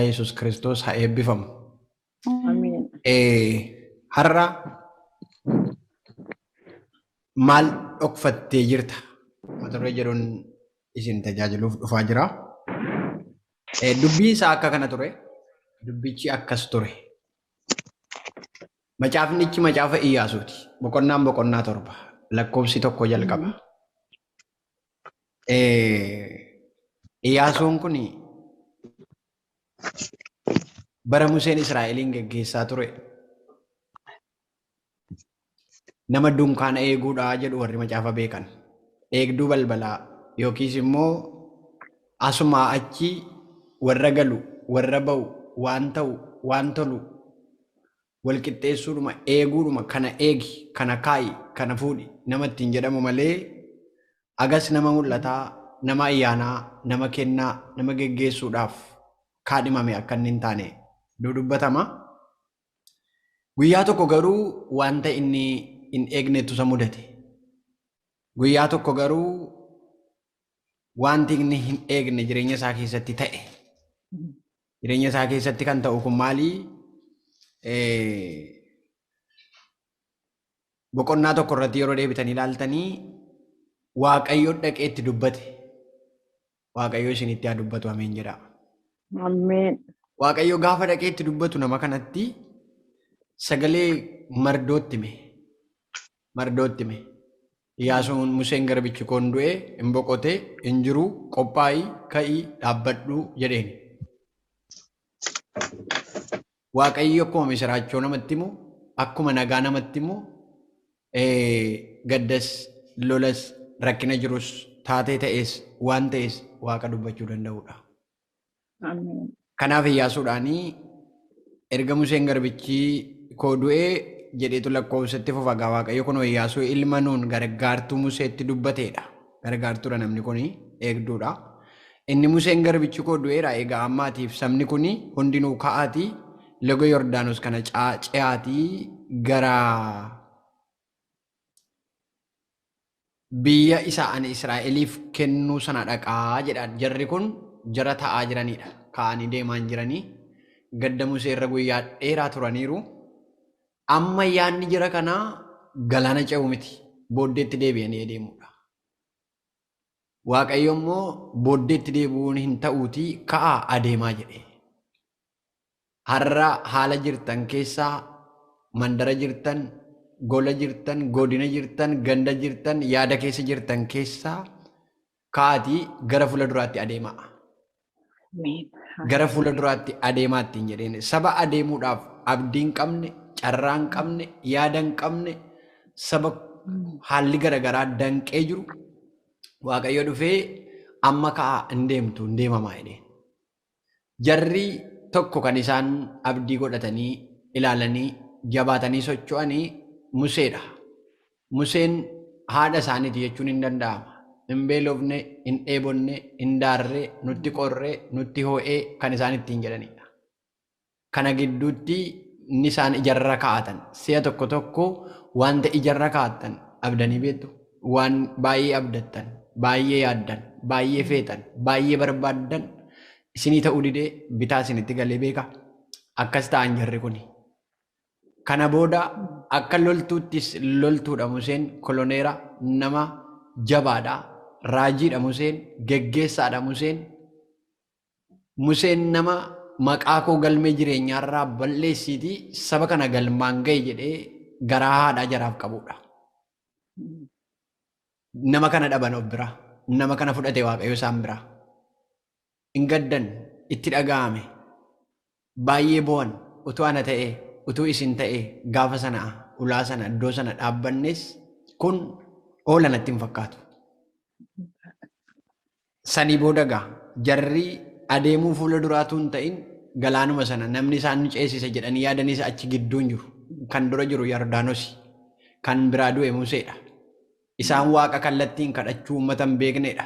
Yesuus Kiristoos haa eebbifamu. Ameen. Har'a maal dhokfattee jirta? Mata duree jedhuun isin tajaajiluuf dhufaa jira. Dubbiin isaa akka kana ture. Dubbichi akkas ture. Macaafnichi macaafa Iyyaasuuti. Boqonnaan boqonnaa 7. Lakkoofsi 1 jalqaba. Iyyaasuun kun bara Museen Israa'eliin geggeessaa ture. Nama dunkaana eeguudha jedhu warri macaafa beekan. Eegduu balbalaa yookiis immoo asumaa achi warra galu, warra ba'u, waan ta'u, waan tolu wal qixxeessuudhuma, eeguudhuma, kana eegi, kana kaa'i, kana fuudhi nama ittiin jedhamu malee agas nama mul'ataa, nama ayyaanaa, nama kennaa, nama geggeessuudhaaf kaadhimame akka inni hin taane dudubbatama. Guyyaa tokko garuu wanta inni hin eegnetu isa mudate. Guyyaa tokko garuu wanti inni hin eegne jireenya isaa keessatti ta'e. Jireenya isaa keessatti kan ta'u kun maali? Boqonnaa tokko irratti yeroo deebitanii ilaaltanii Waaqayyo dhaqee itti dubbate. Waaqayyo isinitti haa dubbatu, ameen jedhaa. Ameen. Waaqayyo gaafa dhaqee itti dubbatu nama kanatti sagalee mardootti hime. Mardootti hime. Iyyaasuun Museen garbichi koon du'e hin boqote hin jiru qophaa'i ka'ii dhaabbadhu jedheen. Waaqayyo akkuma misiraachoo namatti himu, akkuma nagaa namatti himu, gaddas, lolas, rakkina jirus, taatee ta'es, waan ta'es Waaqa dubbachuu danda'udha. Ameen. Kanaaf Iyyaasuudhaanii erga Museen garbichi koo du'ee jedheetu lakkoofsatti fufa gaa Waaqayyo kun Iyyaasuu ilma Nuun gargaartuu Museetti dubbateedha. Gargaartuudha namni kun eegduudha. Inni Museen garbichi koo du'eera egaa ammaatiif sabni kun hundinuu ka'aatii laga Yordaanos kana ce'aatii gara biyya isa ani Israa'eliif kennuu sana dhaqaa jedhaan. Jarri kun jara ta'aa jiranidha. Ka'anii deemaan jiranii gadda Musee irra guyyaa dheeraa turaniiru. Amma yaadni jara kanaa galaana ce'u miti. Booddeetti deebi'anii deemuudha. Waaqayyo immoo booddeetti deebi'uun hin ta'uutii ka'aa adeemaa jedhe. Har'a haala jirtan keessaa mandara jirtan, gola jirtan, godina jirtan, ganda jirtan, yaada keessa jirtan keessaa ka'aatii gara fuula duraatti adeemaa. Ameen. Gara fuula duraatti adeemaa ittiin jedheen. Saba adeemuudhaaf abdii hin qabne, carraa hin qabne, yaada hin qabne, saba haalli garaagaraa danqee jiru Waaqayyo dhufee amma ka'aa hin deemtu hin deemamaa jedheen. Jarri tokko kan isaan abdii godhatanii ilaalanii jabaatanii socho'anii Museedha. Museen haadha isaaniiti jechuun hin danda'ama. Hin beelofne, hin dheebonne, hin daarree, nutti qorree, nutti ho'ee kan isaan ittiin jedhanidha. Kana gidduutti inni isaan ijarra kaa'atan. Si'a tokko tokko wanta ijarra kaa'atan abdanii beektu. Waan baay'ee abdattan, baay'ee yaaddan, baay'ee feetan, baay'ee barbaaddan isinii ta'uu didee bitaa isinitti galee beeka. Akkas ta'an jarri kuni. Kana booda akka loltuuttis loltuudha Museen, koloneera, nama jabaadha, raajiidha Museen, geggeessaadha Museen. Museen nama maqaa koo galmee jireenyaarraa balleessiitii saba kana galmaan ga'i jedhee garaa haadhaa jaraaf qabudha. Nama kana dhaban of bira. Nama kana fudhate Waaqayyo isaan bira. Hin gaddan, itti dhaga'ame. Baay'ee bo'an, utuu ana ta'e, utuu isin ta'e gaafa sana ulaa sana iddoo sana dhaabbannes kun oola natti hin fakkaatu. Sanii booda gaa jarri adeemuu fuula duraatu hin ta'in galaanuma sana namni isaan ceesise jedhanii yaadanis achi gidduun jiru. Kan dura jiru Yordaanosi. Kan biraa du'e Museedha. Isaan Waaqa kallattiin kadhachuu uummata hin beeknedha.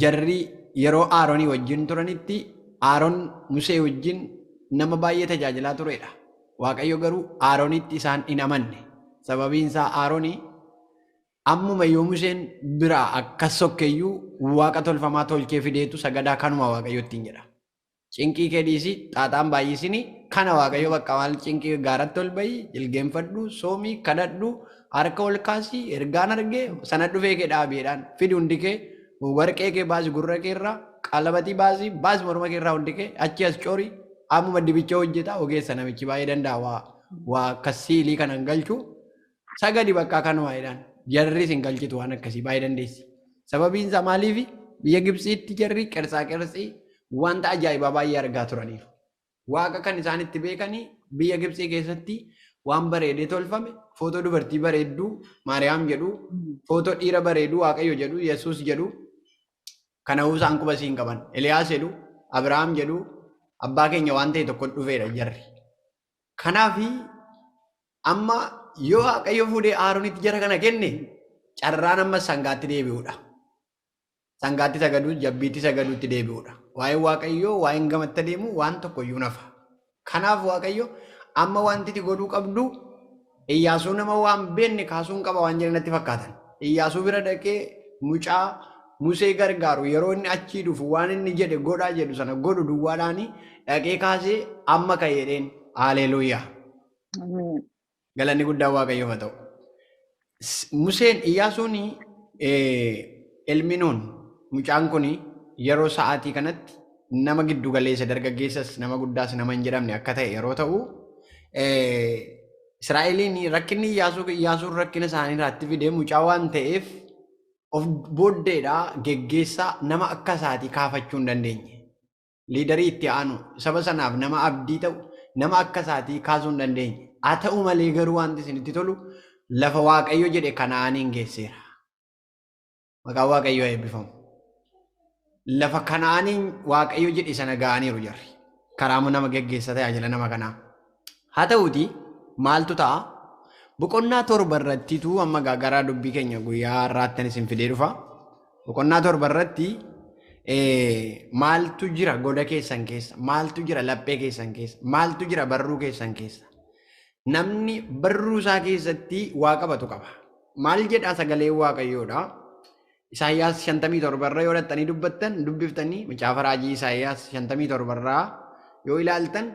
Jarri yeroo Aaronii wajjin turanitti Aaron Musee wajjin nama baay'ee tajaajilaa turedha. Waaqayyo garuu Aaronitti isaan hin amanne. Sababiin isaa Aaronii Ammuma yoo Museen biraa akkas sokkeeyyuu waaqa tolfamaa tolchee fideetu sagadaa kanuma Waaqayyo ittiin jedha. Cinqii kee dhiisii xaaxaan baay'isinii kana Waaqayyo bakka maal cinqii gaaratti ol bahii jilgeenfadhu soomii kadhadhu harka ol kaasii ergaan argee sana dhufee kee dhaabeedhaan fidi hundi kee warqee kee baasi gurra kee irraa qalabatii baasi baasi morma kee irraa hundi kee achi as corii ammuma dibicha hojjeta ogeessa namichi baay'ee danda'a waa akkas siilii kanan galchu sagadi bakka kanuma jedhaan jarri sin galchitu waan akkasii baay'ee dandeessi. Sababiin isaa maaliif biyya Gibxiitti jarri qirtsaa qirtsii wanta ajaa'ibaa baay'ee argaa turaniiru. Waaqa kan isaan itti beekanii biyya Gibxii keessatti waan bareedee tolfame footoo dubartii bareedduu Maariyaam jedhu footoo dhiira bareeduu Waaqayyo jedhu Yesuus jedhu kana isaan quba siin qaban Eliyaas jedhu Abiraam jedhu abbaa keenya waan ta'e tokko dhufeedha jarri. Kanaafi amma yoo Waaqayyo fuudhee Aroonitti jara kana kenne carraan amma sangaatti deebi'uudha. Sangaatti sagaduu jabbiitti sagaduutti deebi'uudha. Waa'een Waaqayyoo waa'een gamatti adeemu waan tokko iyyuu nafa. Kanaaf Waaqayyo amma wanti itti godhuu qabdu Iyyaasuu nama waan beekne kaasuun qaba waan jedhan natti fakkaatan. Iyyaasuu bira dhaqee mucaa Musee gargaaru yeroo inni achii dhufu waan inni jedhe godhaa jedhu sana godhu duwwaadhaani dhaqee kaasee amma ka'e jedheen haleluuyaa. Ameen. Galanni guddaan Waaqayyoof haa ta'u. Museen Iyyaasuun ilmi Nuun mucaan kun yeroo sa'aatii kanatti nama giddu galeessa dargaggeessas nama guddaas nama hin jedhamne akka ta'e yeroo ta'u Israa'eliin rakkinni Iyyaasuun rakkina isaanii irratti fidee mucaa waan ta'eef of booddeedhaa geggeessaa nama akka isaatii kaafachuu hin dandeenye. Liidarii itti aanu saba sanaaf nama abdii ta'u nama akka isaatii kaasuu hin dandeenye. Haa ta'u malee garuu wanti isinitti tolu lafa Waaqayyo jedhe Kana'aaniin geesseera. Maqaan Waaqayyoo haa eebbifamu. Lafa Kana'aaniin Waaqayyo jedhe sana ga'aniiru jarri. Karaa nama geggeessa tajaajila nama kanaa. Haa ta'uutii maaltu ta'a? Boqonnaa 7 irrattitu amma garaa dubbii keenya guyyaa har'aatti isin fidee dhufa. Boqonnaa 7 irratti maaltu jira goda keessan keessa? Maaltu jira laphee keessan keessa? Maaltu jira barruu keessan keessa? Namni barruu isaa keessatti waa qabatu qaba. Maal jedhaa sagalee Waaqayyoodha? Isaayyaas 57 irra yoo dhattanii dubbattan dubbiftanii macaafa raajii Isaayyaas 57 irraa yoo ilaaltan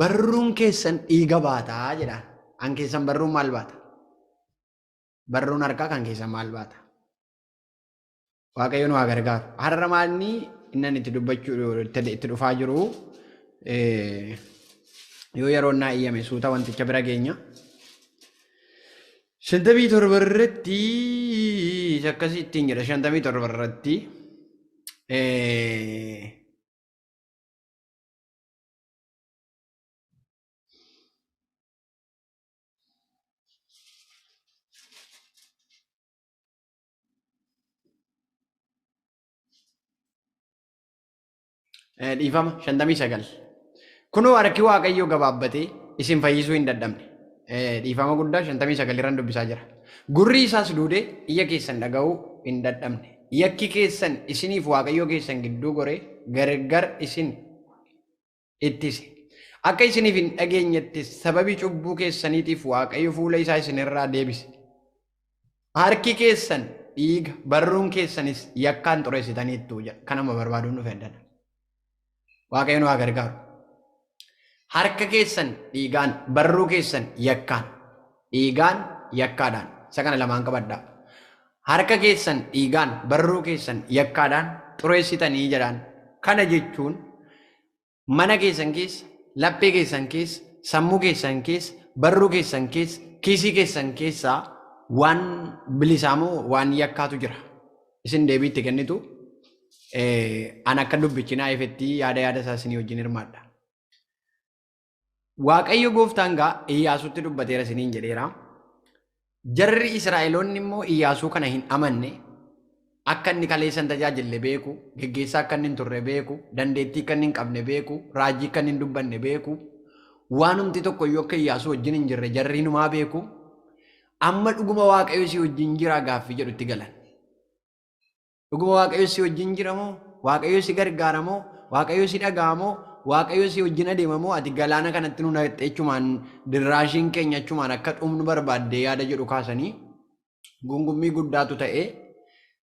barruun keessan dhiiga baataa jedhaan. An keessan barruun maal baata? Barruun harkaa kan keessan maal baata? Waaqayyo nu haa gargaaru. Har'a maalni inni itti dubbachuu itti dhufaa jiru yoo yeroo naa iyyame suuta wanticha bira geenya. 57 irratti akkasii ittiin jedha 57 irratti dhiifama 59. Kunoo harki Waaqayyoo gabaabbatee isin fayyisuu hin dadhabne. Dhiifama guddaa 59 irraan dubbisaa jira. Gurri isaas duudee iyya keessan dhaga'uu hin dadhabne. Yakki keessan isiniif Waaqayyoo keessan gidduu goree gargar isin ittise. Akka isiniif hin dhageenyettis sababii cubbuu keessaniitiif Waaqayyo fuula isaa isinirraa deebise. Harki keessan dhiiga barruun keessanis yakkaan xureessitaniittu jedha. Kanama barbaaduun dhufe addana. Waaqayyo nu haa gargaaru. Harka keessan dhiigaan barruu keessan yakkaan dhiigaan yakkaadhaan isa kana lamaan qabadhaa. Harka keessan dhiigaan barruu keessan yakkaadhaan xureessitanii jedhaan. Kana jechuun mana keessan keessa, laphee keessan keessa, sammuu keessan keessa, barruu keessan keessa, kiisii keessan keessaa waan bilisaa moo waan yakkaatu jira. Isin deebii itti kennitu an akka dubbichi naa ifetti yaada yaada isaa isinii wajjin hirmaadha. Waaqayyo gooftaan gaa Iyyaasuutti dubbateera isiniin jedheera. Jarri Israa'eloonni immoo Iyyaasuu kana hin amanne akka inni kaleessa hin tajaajille beeku, geggeessaa akka inni hin turre beeku, dandeettii akka inni hin qabne beeku, raajii akka inni hin dubbanne beeku, waanumti tokko iyyuu akka Iyyaasuu wajjin hin jirre jarri hinumaa beeku. Amma dhuguma Waaqayyo si wajjin jira gaaffii jedhutti galan. Dhuguma Waaqayyo si wajjin jira moo? Waaqayyo si gargaara moo? Waaqayyo si dhaga'a moo? Waaqayyo si wajjin adeema moo? Ati galaana kanatti nu naqxee achumaan dirraashiin keenya achumaan akka dhumnu barbaaddee yaada jedhu kaasanii Gungummii guddaatu ta'ee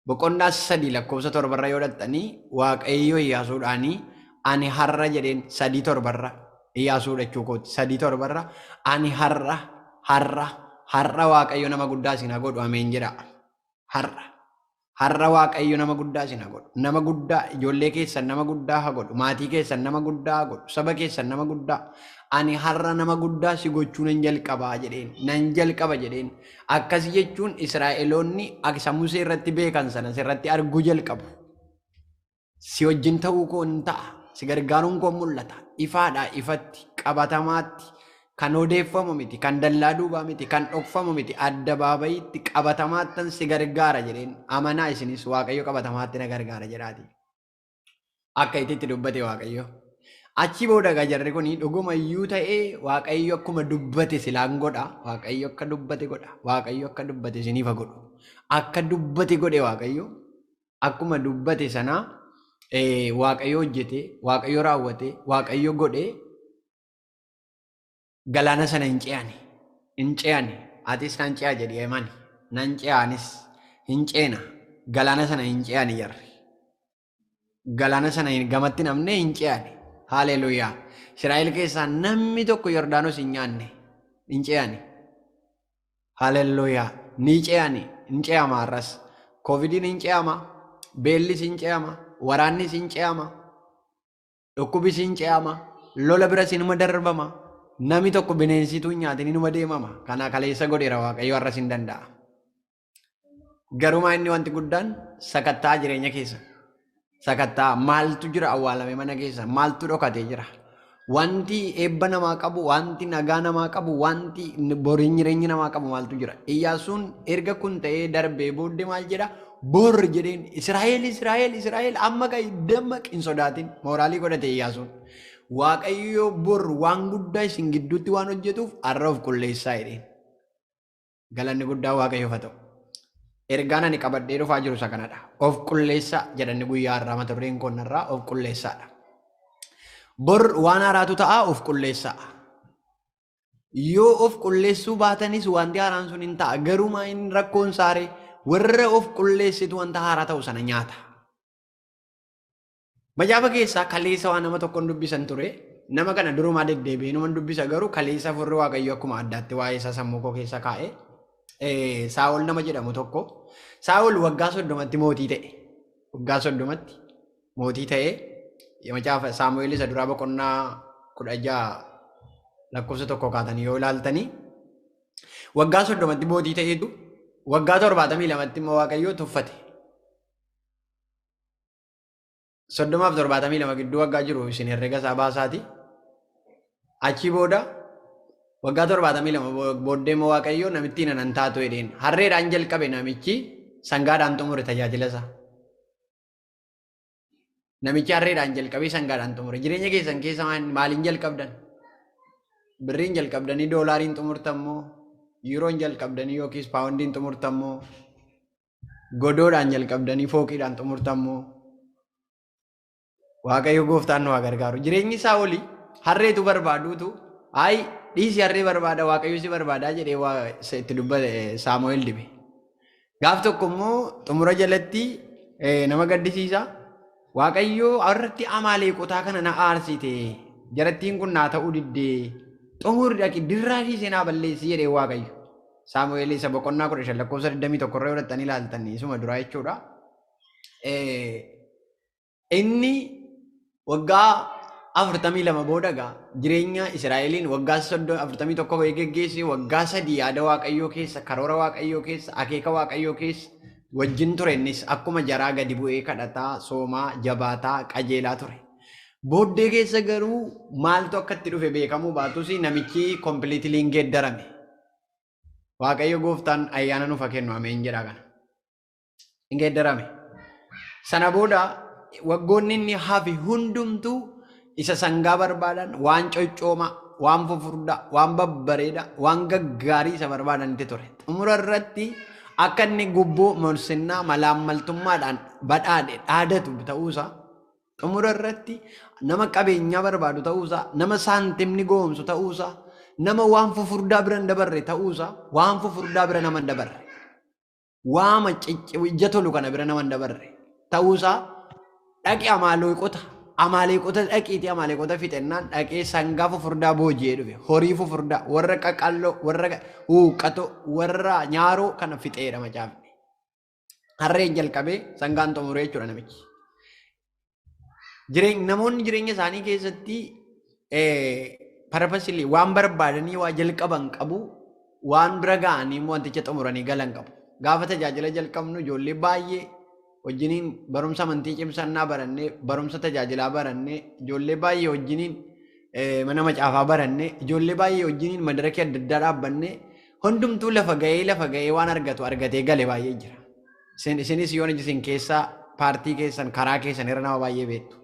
boqonnaa 3 lakkoofsa 7 yoo dhaxxanii Waaqayyo Iyyaasuudhaanii ani har'a jedheen 3:7 Iyyaasuu jechuu kooti 3:7 ani har'a har'a har'a Waaqayyo nama guddaa isin haa godhu ameen jedha. Har'a Waaqayyo nama guddaa isin haa godhu. Nama guddaa ijoollee keessan nama guddaa haa godhu. Maatii keessan nama guddaa haa godhu. Saba keessan nama guddaa. Ani har'a nama guddaa si gochuu nan jalqabaa jedheen. Nan jalqaba jedheen. Akkas jechuun Israa'eloonni isa Musee irratti beekan sana sirratti arguu jalqabu. Si wajjin ta'uu koo hin ta'a. Si gargaaruun koo mul'ata. Ifaadhaa ifatti qabatamaatti kan odeeffamu miti, kan dallaa duubaa miti, kan dhokfamu miti, addabaabayitti qabatamaattan si gargaara jedheen. Amanaa isinis Waaqayyo qabatamaatti na gargaara jedhaati. Akka itti dubbate Waaqayyo. Achi booda egaa jarri kun dhuguma iyyuu ta'ee Waaqayyo akkuma dubbate silaan godha. Waaqayyo akka dubbate godha. Waaqayyo akka dubbate isiniif haa godhu. Akka dubbate godhe Waaqayyo. Akkuma dubbate sana Waaqayyo hojjete, Waaqayyo raawwate, Waaqayyo godhe. Galaana sana hin ce'ani. Hin ce'ani. Atis nan ce'a jedhi himani. Nan ce'anis hin ceena. Galaana sana hin ce'ani jarri. Galaana sana gamatti namne hin ce'ani. Haleluuyaa. Israa'el keessaa namni tokko Yordaanos hin nyaanne. Hin ce'ani. Haleluuyaa. Ni ce'ani. Hin ce'ama har'as. Koovidiin hin ce'ama. Beellis hin ce'ama. Waraannis hin ce'ama. Dhukkubis hin ce'ama. Lola biras inuma darbama. Namni tokko bineensituu hin nyaatin inuma deemama. Kana kaleessa godheera Waaqayyo har'as hin danda'a. Garumaa inni wanti guddaan sakattaa jireenya keessa. Sakattaa maaltu jira awwaalame mana keessa? Maaltu dhokatee jira? Wanti eebba namaa qabu, wanti nagaa namaa qabu, wanti boriin jireenya namaa qabu maaltu jira? Iyyaasuun erga kun ta'ee darbee booddee maal jedha? Bor jedheen Israa'el, Israa'el, Israa'el amma ka'i dammaqi hin sodaatin. Mooraalii godhate Iyyaasuun. Waaqayyo bor waan guddaa isin gidduutti waan hojjetuuf har'a of qulleessaa jedheen. Galanni guddaa Waaqayyoof haa ta'u. Ergaan ani qabadhee dhufaa jiru isa kanadha. Of qulleessaa jedhanni guyyaa har'aa mata dureen koo of qulleessaadha. Bor waan haaraatu ta'a of qulleessaa. Yoo of qulleessuu baatanis wanti haaraan sun hin ta'a. Garuu inni rakkoon saaree warra of qulleessitu wanta haaraa ta'u sana nyaata. Macaafa keessaa kaleessa waan nama tokkoon dubbisan ture. Nama kana durumaa deddeebi'ee numan dubbisa garuu kaleessa furri Waaqayyo akkuma addaatti waa'ee isaa sammuu koo keessa kaa'e. Saa'ol nama jedhamu tokko. Saa'ol waggaa 30tti mootii ta'e. Waggaa 30tti mootii ta'e. Macaafa Saamu'eel isa duraa boqonnaa 16 lakkoofsa 1 kaatanii yoo ilaaltanii waggaa 30tti mootii ta'eetu waggaa 72tti immoo Waaqayyo tuffate. 30 fi 72 gidduu waggaa jiru isin herrega isaa baasaati. Achi booda waggaa 72 booddee immoo Waaqayyo namittiin anan taatu jedheen. Harreedhaan jalqabe namichi sangaadhaan xumure tajaajila isaa. Namichi harreedhaan jalqabee sangaadhaan xumure. Jireenya keessan keessa maaliin jalqabdan? Birriin jalqabdanii doolaariin xumurtan moo? Yuuroon jalqabdanii yookiis paawundiin xumurtan moo? Godoodhaan jalqabdanii fooqiidhaan xumurtan moo? Waaqayyo gooftaan nu haa gargaaru. Jireenyi isaa olii harreetu barbaaduutu ayi dhiisi harree barbaada Waaqayyo si barbaadaa jedhee itti dubbate Saamu'eel dibe. Gaaf tokko immoo xumura jalatti nama gaddisiisa. Waaqayyo irratti Amaaleeqotaa kana na aarsite. Jarattiin kun naa ta'uu diddee. Xumurri dhaqi dirraa dhiisee naa balleessi jedhee Waaqayyo. Saamu'eel isa boqonnaa 15 lakkoofsa 21 irra godhatanii ilaaltan isuma duraa jechuudha. Inni waggaa 42 booda egaa jireenya Israa'eliin waggaa 41 geggeesse waggaa 3 yaada Waaqayyoo keessa karoora Waaqayyoo keessa akeeka Waaqayyoo keessa wajjin ture. Innis akkuma jaraa gadi bu'ee kadhataa soomaa jabaataa qajeelaa ture. Booddee keessa garuu maaltu akka itti dhufe beekamuu baatus namichi completely hin geeddarame. Waaqayyo gooftaan ayyaana nuuf haa kennu ameen jedhaa kana. Hin geeddarame. Sana booda waggoonni inni hafe hundumtuu isa sangaa barbaadan waan coccoomaa, waan fufurdaa, waan babbareedaa, waan gaggaarii isa barbaadanitti ture. Xumura irratti akka inni gubboo morsinnaa malaammaltummaadhaan badhaadhe dhaadatu ta'uusaa xumura irratti nama qabeenyaa barbaadu ta'uusaa, nama saantimni goomsu ta'uusaa, nama waan fufurdaa bira hin dabarre ta'uusaa, waan fufurdaa bira nama hin dabarre. Waama ija tolu kana bira nama hin dabarre. Ta'uusaa dhaqi Amaaleeqota dhaqiitii Amaaleeqota fixennaan dhaqee sangaa fufurdaa booji'ee dhufe. Horii fufurdaa, warra qaqalloo, warra huuqqatoo, warra nyaaroo kana fixeera macaafni. Harreen jalqabee sangaan xumuree jechuudha namichi. Namoonni jireenya isaanii keessatti purposely waan barbaadanii waa jalqaban qabu, waan bira ga'anii immoo wanticha xumuranii galan qabu. Gaafa tajaajila jalqabnu ijoollee baay'ee wajjiniin barumsa amantii cimsannaa barannee, barumsa tajaajilaa barannee, ijoollee baay'ee wajjiniin mana macaafaa barannee, ijoollee baay'ee wajjiniin madarakii adda addaa dhaabbannee, hundumtuu lafa ga'ee waan argatu argatee gale baay'ee jira. Isinis yoon isin keessaa paartii keessan karaa keessan irra nama baay'ee beektu.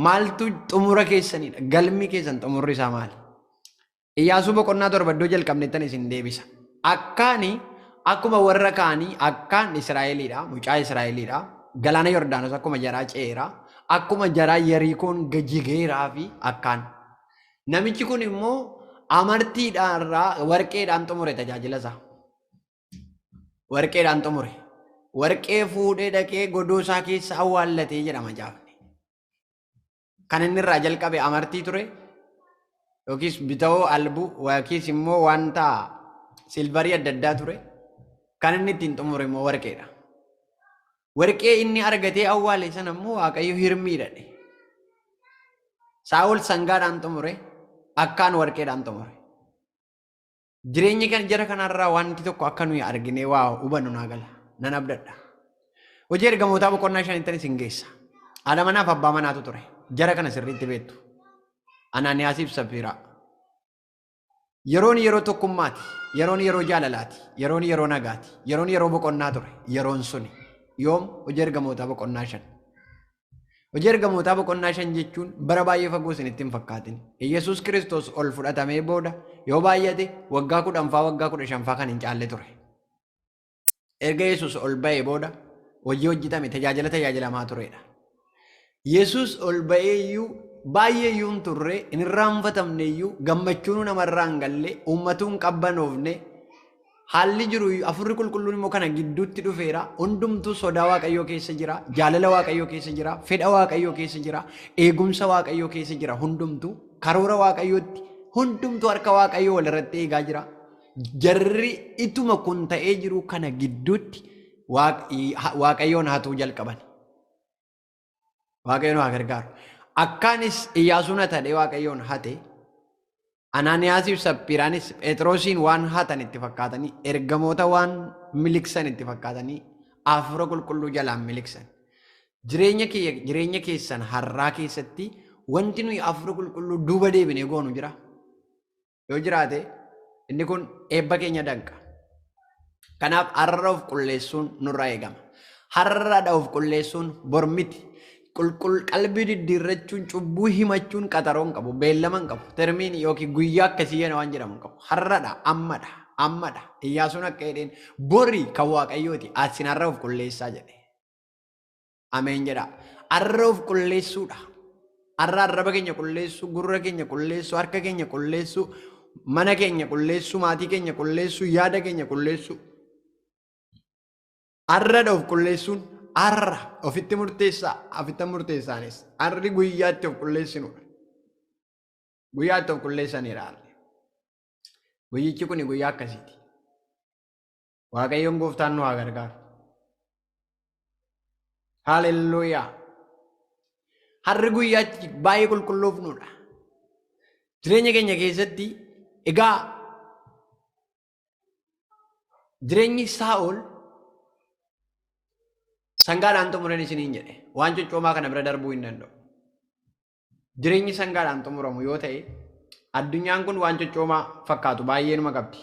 Maaltu xumura keessanidha? Galmi keessan xumurri isaa maali? Iyyaasuu boqonnaa 7 iddoo jalqabnettan isin deebisa. Akkaani akkuma warra kaanii akkaan Israa'eliidha, mucaa Israa'eliidha. Galaana Yordaanos akkuma jaraa ce'eera, akkuma jaraa Yerikoon jigeeraa fi akkaan. Namichi kun immoo amartiidhaanirraa warqeedhaan xumure tajaajila isaa. Warqeedhaan xumure. Warqee fuudhee dhaqee godoo isaa keessa awwaallatee jedhama macaafni. Kan inni irraa jalqabe amartii ture yookiis bitawoo albuu yookiis immoo wanta silvarii adda addaa ture. Kan inni ittiin xumure immoo warqeedha. Warqee inni argatee awwaale sana immoo Waaqayyo hirmii dhadhe. Saa'ol sangaadhaan xumure, akkaan warqeedhaan xumure. Jireenya kan jara kanarraa wanti tokko akka nuyi arginee waa hubannu naa gala. Nan abdadha. Hojii ergamootaa boqonnaa 5 isin geessa. Haadha manaaf abbaa manaatu ture. Jara kana sirriitti beektu. Anaaniyaasiif Safiiraa. Yeroon yeroo tokkummaati. Yeroon yeroo jaalalaati. Yeroon yeroo nagaati. Yeroon yeroo boqonnaa ture. Yeroon suni. Yoom? Hojii ergamootaa boqonnaa 5. Hojii ergamootaa boqonnaa 5 jechuun bara baay'ee fagoo isinitti hin fakkaatin. Yesuus Kiristoos ol fudhatamee booda yoo baay'ate waggaa 10 waggaa 15 kan hin caalle ture. Erga Yesuus ol ba'ee booda hojii hojjetame tajaajila tajaajilamaa turedha. Yesuus ol ba'ee iyyuu baay'ee iyyuu hin turre, hin irraanfatamne iyyuu, gammachuun namarraa hin galle, uummatuun hin qabbanoofne, haalli jiru afurri qulqulluun immoo kana gidduutti dhufeera. Hundumtuu sodaa Waaqayyoo keessa jira, jaalala Waaqayyoo keessa jira, fedha Waaqayyoo keessa jira, eegumsa Waaqayyoo keessa jira. Hundumtuu karoora Waaqayyootti, hundumtuu harka Waaqayyoo walirratti eegaa jira. Jarri ituma kun ta'ee jiru kana gidduutti Waaqayyoon hatuu jalqaban. Waaqayyoon haa gargaaru. Akkaanis Iyyaasuun hatadhee Waaqayyoon hate, Anaaniyaasiif Saphiiraanis Phexrosiin waan hatan itti fakkaatanii, ergamoota waan miliksan itti fakkaatanii, hafuura qulqulluu jalaan miliksan. Jireenya keessan har'aa keessatti wanti nuyi hafuura qulqulluu duuba deebinee goonu jira. Yoo jiraate inni kun eebba keenya danqa. Kanaaf har'a of qulleessuun nurraa eegama. Har'aadha of qulleessuun bor miti. Qalbii diddiirrachuun, cubbuu himachuun qaxaroo hin qabu, beellama hin qabu, termiin yookiin guyyaa akkasii jedhan waan jedhamu hin qabu. Har'aadha, ammadha, ammadha. Iyyaasuun akka jedheen bori kan Waaqayyooti, asin har'a of qulleessaa jedhe. Ameen jedha. Har'a of qulleessuudha. Har'a arraba keenya qulleessuu, gurra keenya qulleessuu, harka keenya qulleessuu, mana keenya qulleessuu, maatii keenya qulleessuu, yaada keenya qulleessuu. Har'aadha of qulleessuun. Har'a ofitti murteessaa, ofitti murteessaanis har'i guyyaatti of qulleessinudha. Guyyaatti of qulleessanidha har'i. Guyyichi kun guyyaa akkasiiti. Waaqayyoon gooftaan nu haa gargaaru. Haalelluuyaa. Har'i guyyaatti baay'ee qulqulloofnudha. Jireenya keenya keessatti egaa jireenyi Saa'ol sangaadhaan xumuran isiniin jedhe. Waan coccoomaa kana bira darbuu hin danda'u. Jireenyi sangaadhaan xumuramu yoo ta'e addunyaan kun waan coccoomaa fakkaatu baay'ee numa qabdi.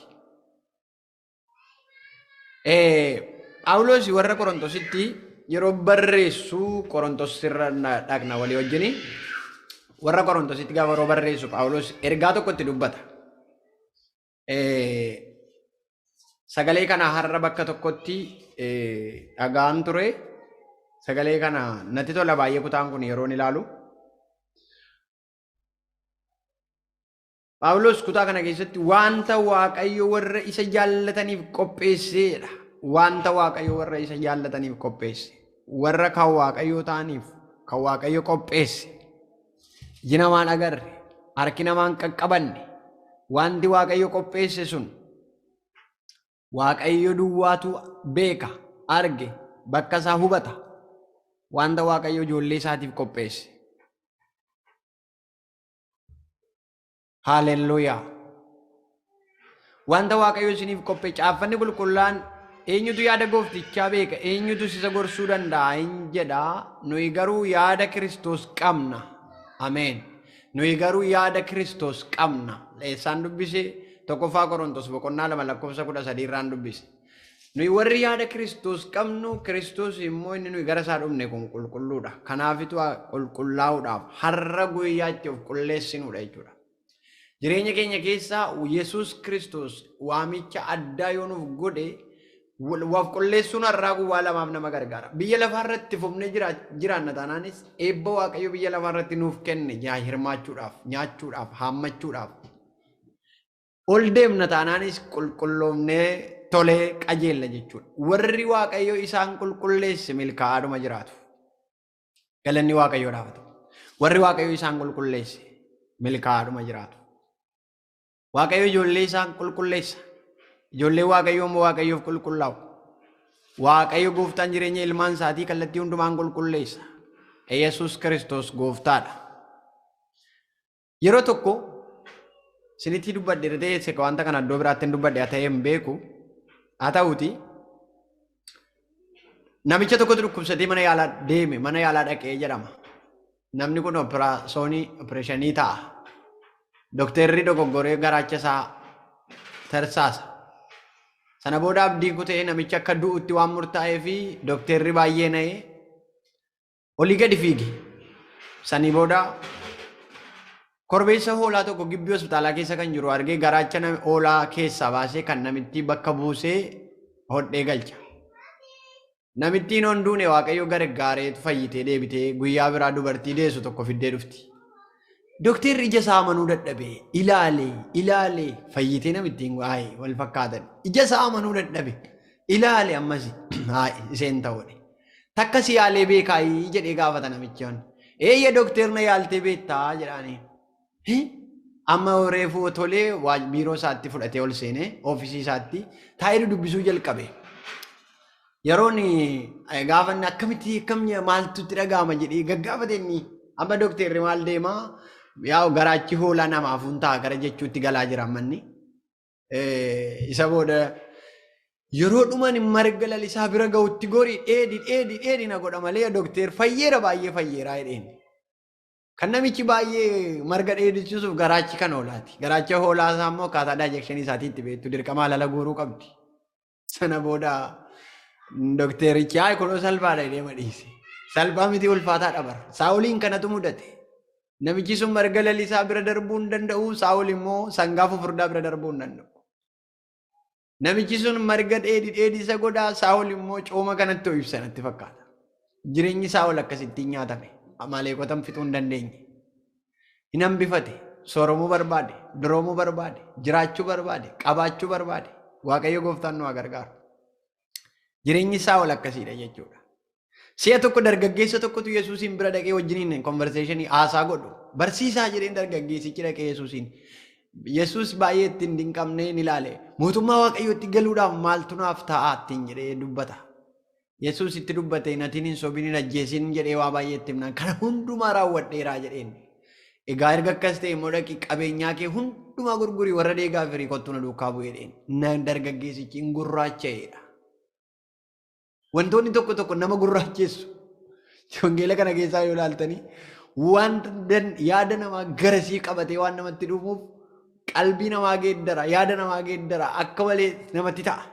Phaawulos warra Qorontositti yeroo barreessu Qorontos irra dhaqna walii wajjini. Warra Qorontositti gaafa yeroo barreessu Phaawulos ergaa tokkotti dubbata. Sagalee kana har'a bakka tokkotti dhagaan ture. Sagalee kana natti tola baay'ee kutaan kun yeroon ilaalu. Phaawulos kutaa kana keessatti wanta Waaqayyo warra isa jaallataniif qopheesseedha. wanta Waaqayyo warra isa jaallataniif qopheesse. Warra kan Waaqayyoo ta'aniif kan Waaqayyo qopheesse. Iji namaan agarre, harki namaan qaqqabanne, wanti Waaqayyo qopheesse sun Waaqayyo duwwaatu beeka, arge, bakka isaa hubata. Wanta Waaqayyo ijoollee isaatiif qopheesse. Haalelluuyaa. Wanta Waaqayyo isiniif qopheesse, caaffanni qulqullaan eenyutu yaada gooftichaa beeka, eenyutu isa gorsuu danda'a hin jedha. Nuyi garuu yaada Kiristoos qabna. Ameen. Nuyi garuu yaada Kiristoos qabna. Eessaan dubbise? 1 Qorontos boqonnaa 2 lakkoofsa 13 irraan dubbise. Nuyi warri yaada Kiristoos qabnu, Kiristoos immoo inni nuyi gara isaa dhufne kun qulqulluudha. Kanaafitu qulqullaa'uudhaaf har'a guyyaa itti of qulleessinudha jechuudha. Jireenya keenya keessaa Yesuus Kiristoos waamicha addaa yoo nuuf godhe, of qulleessuun har'aa guwwaa lamaaf nama gargaara. Biyya lafaa irratti fufnee jiraanna taanaanis eebba Waaqayyo biyya lafaa irratti nuuf kenne hirmaachuudhaaf, nyaachuudhaaf, haammachuudhaaf. Ol deemna taanaanis qulqulloofnee tolee qajeella jechuudha. Warri Waaqayyo isaan qulqulleesse milkaa'aadhuma jiraatu. Galanni Waaqayyoodhaaf ta'u. Warri Waaqayyo isaan qulqulleesse milkaa'aadhuma jiraatu. Waaqayyo ijoollee isaan qulqulleessa. Ijoollee Waaqayyoo immoo Waaqayyoof qulqullaa'u. Waaqayyo gooftaan jireenya ilmaan isaatii kallattii hundumaan qulqulleessa. Yesuus Kiristoos gooftaadha. Yeroo tokko isinitti dubbadhe ta'ee wanta kana iddoo biraatti hin dubbadhe ta'ee hin beeku. Haa ta'uuti namicha tokkotu dhukkubsatee mana yaalaa deeme, mana yaalaa dhaqee jedhama. Namni kun opereeshinii ta'a. Dokteerri dogoggoree garaacha isaa tarsaasa. Sana booda abdii kutee namicha akka du'utti waan murtaa'ee fi dokteerri baay'ee na'ee olii gadi fiige. Sanii booda korbeessa hoolaa tokko gibbii hospitaalaa keessa kan jiru argee garaacha hoolaa keessaa baasee kan namitti bakka buusee hodhee galcha. Namittiin hunduune Waaqayyo gargaareetu fayyitee deebitee guyyaa biraa dubartii deessu tokko fiddee dhufti. Dokteerri ija isaa amanuu dadhabe, ilaalee ilaalee fayyitee namittiin waa'ee wal fakkaatan. Ija isaa amanuu dadhabe, ilaale ammas haa'e isheen ta'uudha. Takka si yaalee beekaayii jedhee gaafata namichi. Eeyya dokteer na yaaltee beektaa jedhaanii. Amma reefuu tolee biiroo isaatti fudhatee ol seenee oofisii isaatti taa'ee dubbisuu jalqabe. Yeroon gaafa inni akkamitti akkam maaltu itti dhaga'ama jedhee gaggaafate inni amma dokteerri maal deemaa yaa'u garaachi hoolaa namaaf hin ta'a gara jechuutti galaa jira manni. Isa booda yeroo dhuman marga lalisaa bira ga'utti gorii dheedi dheedi dheedi na godha malee dokteer fayyeera baay'ee fayyeeraa jedheen. Kan namichi baay'ee marga dheedichisuuf garaachi kan hoolaati. Garaacha hoolaa isaa immoo akkaataa daajekshinii isaatii itti beektu dirqama alala guuruu qabdi. Sana booda dokterichi haa kunoo salphaadha jedhee madhiise. Salphaa miti ulfaataadha bara. Saa'oliin kanatu mudate. Namichi sun marga lalisaa bira darbuu hin danda'u. Saa'ol immoo sangaa fufurdaa bira darbuu hin danda'u. Namichi sun marga dheedhi dheedhi isa godhaa. Saa'ol immoo cooma kanatti ibsa natti fakkaata. Jireenyi Saa'ol akkasittiin nyaatame. Amaaleeqotan fixuu hin dandeenye. Hin hambifate. Sooromuu barbaade. Duroomuu barbaade. Jiraachuu barbaade. Qabaachuu barbaade. Waaqayyo gooftaan nu haa gargaaru. Jireenyi Saa'ol akkasiidha jechuudha. Si'a tokko dargaggeessa tokkotu Yesuusiin bira dhaqee wajjiniin konverseeshinii haasaa godhu. Barsiisaa jedheen dargaggeessichi dhaqee Yesuusiin. Yesuus baay'ee ittiin dinqamnee ni ilaale. Mootummaa Waaqayyootti galuudhaaf maaltu naaf ta'a ittiin jedhee dubbata. Yesuus itti dubbate natiin hin sobin hin ajjeesin jedhee waa baay'ee itti himnaan kana hundumaa raawwadheeraa jedheen. Egaa erga akkas ta'e immoo dhaqi qabeenyaa kee hundumaa gurgurii warra deegaa firii kottu na duukaa bu'ee jedheen. Dargaggeessichi hin gurraacha'eedha. Wantoonni tokko tokko nama gurraacheessu. Wangeela kana keessaa yoo ilaaltanii wanta yaada namaa garasii qabatee waan namatti dhufuuf qalbii namaa geeddara, yaada namaa geeddara, akka malee namatti ta'a.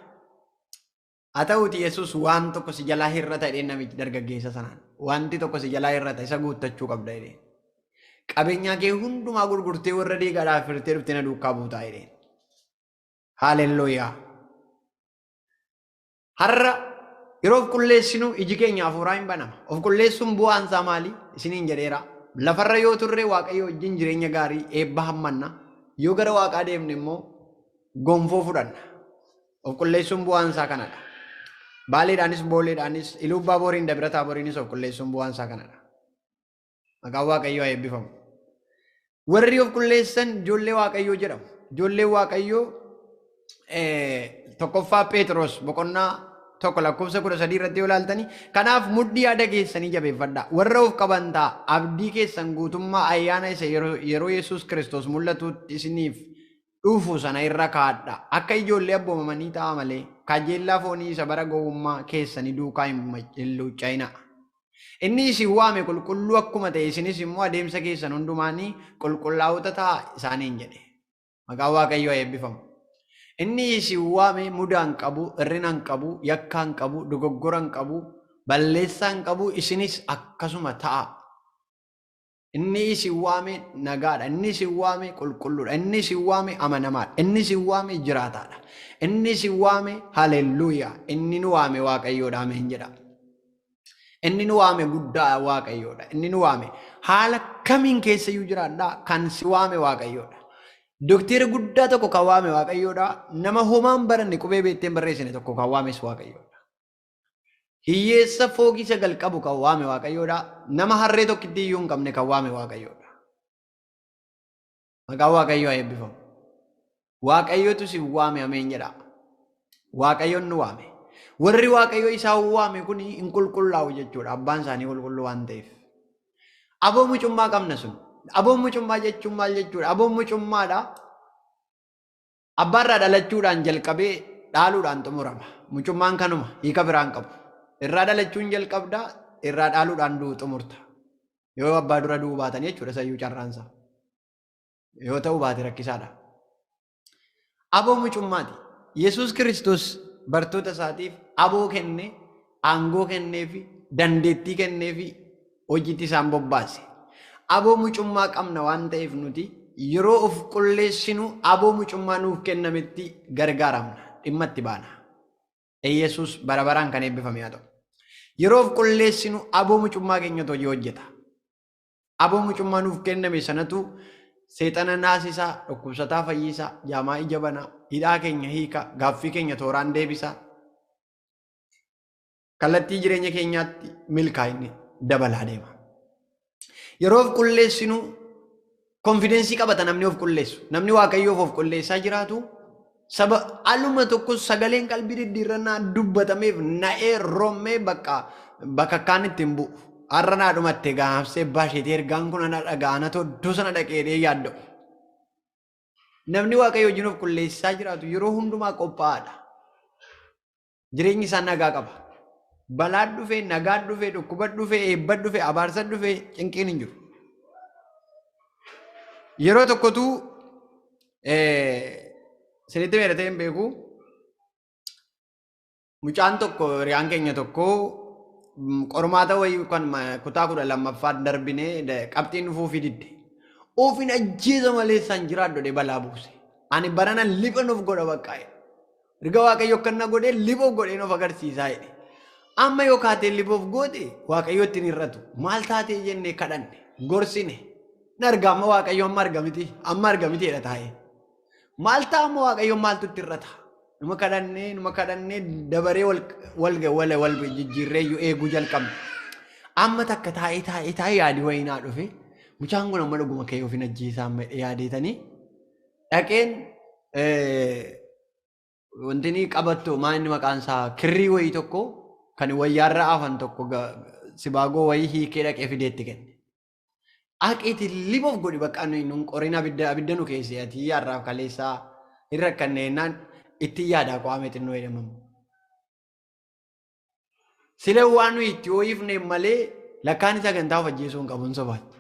Haa ta'uuti Yesuus waan tokko si jalaa hir'ata jedheen namichi dargaggeessa sanaan. Wanti tokko si jalaa hir'ata isa guuttachuu qabda jedheen. Qabeenyaa kee hundumaa gurgurtee warra deegaadhaaf firtee dhuftee na duukaa buutaa jedheen. Haalelluuyaa. Har'a yeroo of qulleessinu iji keenya hafuuraa hin banama. Of qulleessuun bu'aan isaa maali? Isiniin jedheera. Lafarra yoo turre Waaqayyo wajjin jireenya gaarii eebba hammanna. Yoo gara Waaqaa deemne immoo gonfoo fudhanna. Of qulleessuun bu'aan isaa kanadha. Baaleedhaanis booleedhaanis Iluubbaa Booriin Dabra Taaboriinis of qulleessuun bu'aan isaa kanadha. Maqaan Waaqayyoo haa eebbifamu. Warri of qulleessan ijoollee Waaqayyoo jedhamu. Ijoollee Waaqayyoo tokkoffaa Phexros boqonnaa 1 lakkoofsa 13 irratti yoo ilaaltani, kanaaf mudhii yaada keessanii jabeeffadhaa. Warra of qaban ta'a. Abdii keessan guutummaa ayyaana isa yeroo Yesuus Kiristoos mul'atutti isiniif dhufu sana irra kaa'adha. Akka ijoollee abboomamanii ta'a malee kajeellaa foonii isa bara gowwummaa keessanii duukaa hin luucca'ina. Inni isin waame qulqulluu akkuma ta'e isinis immoo adeemsa keessan hundumaanii qulqullaa'ota ta'a isaaniin jedhe. Maqaan Waaqayyoo haa eebbifamu. Inni isin waame mudaa hin qabu, hir'ina hin qabu, yakka hin qabu, dogoggora hin qabu, balleessaa hin qabu, isinis akkasuma ta'a. Inni isin waame nagaadha. Inni isin waame qulqulluudha. Inni isin waame amanamaadha. Inni isin waame jiraataadha. Inni isin waame haleluuyaa. Inni nu waame Waaqayyoodha. Ameen jedha. Inni nu waame guddaa Waaqayyoodha. Inni nu waame haala kamiin keessayyuu jiraadhaa kan si waame Waaqayyoodha. Dokteera guddaa tokko kan waame Waaqayyoodha. Nama homaan baranne qubee beektee hin barreessine tokko kan waames Waaqayyoodha. Hiyyeessa foogii 9 qabu kan waame Waaqayyoodha. Nama harree tokkitti iyyuu hin qabne kan waame Waaqayyoodha. Maqaan Waaqayyoo haa eebbifamu. Waaqayyotu si waame ameen jedha. Waaqayyoon nu waame. Warri Waaqayyo isaan waame kun hin qulqullaa'u jechuudha. Abbaan isaanii qulqulluu waan ta'eef. Aboo mucummaa qabna sun. Aboo mucummaa jechuun maal jechuudha? Aboo mucummaadha. Abbaarraa dhalachuudhaan jalqabee dhaaluudhaan xumurama. Mucummaan kanuma hiika biraan qabu. Irraa dhalachuun jalqabdaa, irraa dhaaluudhaan du'u xumurta. Yoo abbaa dura du'uu baatan jechuudha sayyuu carraansa. Yoo ta'uu baate rakkisaadha. Aboo mucummaati. Yesuus Kiristoos bartoota isaatiif aboo kenne, aangoo kenneefi, dandeettii kenneefi hojiitti isaan bobbaase. Aboo mucummaa qabna waan ta'eef nuti yeroo of qulleessinu aboo mucummaa nuuf kennametti gargaaramna, dhimma itti baana. Yesuus bara baraan kan eebbifame haa ta'u. Yeroo of qulleessinu aboo mucummaa keenyatu hojii hojjeta. Aboo mucummaa nuuf kenname sanatu seexana naasisaa, dhukkubsataa fayyisaa, jaamaa ija banaa, hidhaa keenya hiika, gaaffii keenya tooraan deebisaa. Kallattii jireenya keenyaatti milkaa'inni dabalaa deema. Yeroo of qulleessinu konfidensii qabata namni of qulleessu. Namni Waaqayyoof of qulleessaa jiraatu saba aluma tokko sagaleen qalbii diddiirrannaa dubbatameef na'ee rommee bakka bakka ittiin bu'u. Har'a naa dhumatte gaafsee baasheetii ergaan kun ana dhaga'ana iddoo sana dhaqee yaadda'u. Namni Waaqayyo wajjin of qulleessaa jiraatu yeroo hundumaa qophaa'aadha. Jireenyi isaa nagaa qaba. Balaan dhufee, nagaan dhufee, dhukkuba dhufee, eebba dhufee, abaarsa dhufee cinqiin hin jiru. Yeroo tokkotu sirriitti meedatee hin beeku. Mucaan tokko hiriyaan keenya tokko qormaata wayii kan kutaa 12ffaa darbinee qabxiin dhufuufii didde. Ofiin ajjeesa malee isaan jiraadhu jedhee balaa buuse. Ani barana liphan of godha bakka jedhe. Erga Waaqayyo akkana godhee lipha of godheen of agarsiisaa jedhe. Amma yoo kaatee lipha of goote Waaqayyo ittiin hir'atu. Maal taatee jennee kadhanne gorsine. Narga amma Waaqayyo amma argamiti amma argamiti jedha taa'ee. Maal ta'a amma Waaqayyo maaltu itti hir'ata? Numa kadhannee dabaree wal jijjiirree iyyuu eeguu jalqabne. Amma takka taa'ee yaadii wayii naa dhufe. Mucaan kun amma dhuguma ka'ee ofiin ajjeesaa amma yaadeetanii dhaqeen wanti inni qabattu maa inni maqaan isaa kirrii wayii tokko kan wayyaarra hafan tokko sibaagoo wayii hiikee dhaqee fideetti kenne. Aqeeti libof godhi bakka nun qorin abidda nu keessee ati yaarraaf kaleessaa hin rakkanne jennaan itti yaadaa qo'ame xinnoo jedhamamu. Sila waan nuyi itti hoo'ifne malee lakkaan sagantaa of ajjeesuu hin qabuun sobaati.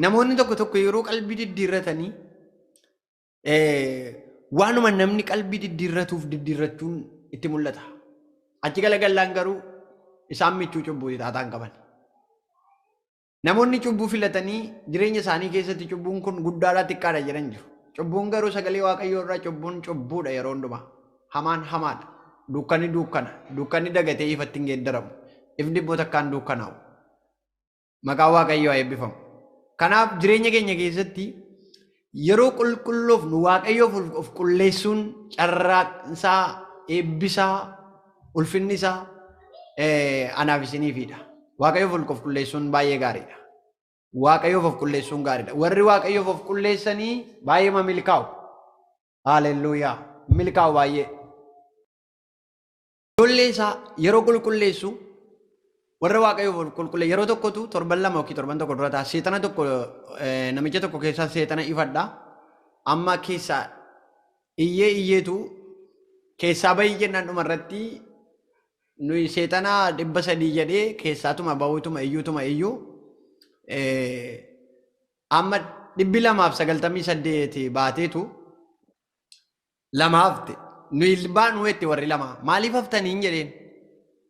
Namoonni tokko tokko yeroo qalbii diddiirratanii waanuma namni qalbii diddiirratuuf diddiirrachuun itti mul'ata. Achi galagallaan garuu isaan michuu cubbuuti taataan qaban. Namoonni cubbuu filatanii jireenya isaanii keessatti cubbuun kun guddaadha xiqqaadha jedhan jiru. Cubbuun garuu sagalee Waaqayyoo irraa cubbuun cubbuudha yeroo hundumaa. Hamaan hamaadha. Dukkanni dukkana. Dukkanni dagatee ifatti hin geeddaramu. Ifni immoo takkaan dukkanaa'u. Maqaan Waaqayyoo haa eebbifamu. Kanaaf jireenya keenya keessatti yeroo qulqulluuf nu Waaqayyoof of qulleessuun carraaqsaa eebbisaa, ulfinni isaa anaaf isiniifidha. Waaqayyoof of qulqulleessuun baay'ee gaariidha. Waaqayyoof of qulleessuun gaariidha. Warri Waaqayyoof of qulleessanii baay'ee milkaa'u. Haalelluuyaa. Milkaa'u baay'ee. Ijoollee isaa yeroo qulqulleessu warra Waaqayyoof of qulqulleessu yeroo tokkotu torban 2 yookiin torban 1 dura ta'a. Seexana tokko namicha tokko keessaa seexana ifadha. Amma keessaa iyyee iyyeetu keessaa bahii jennaan dhumarratti nuyi seexana 300 jedhee keessaatuma bahuutuma iyyuutuma iyyuu amma 298 baateetu 2 hafte. Nuyi baanu itti warri 2 maaliif haftanii hin jedheen.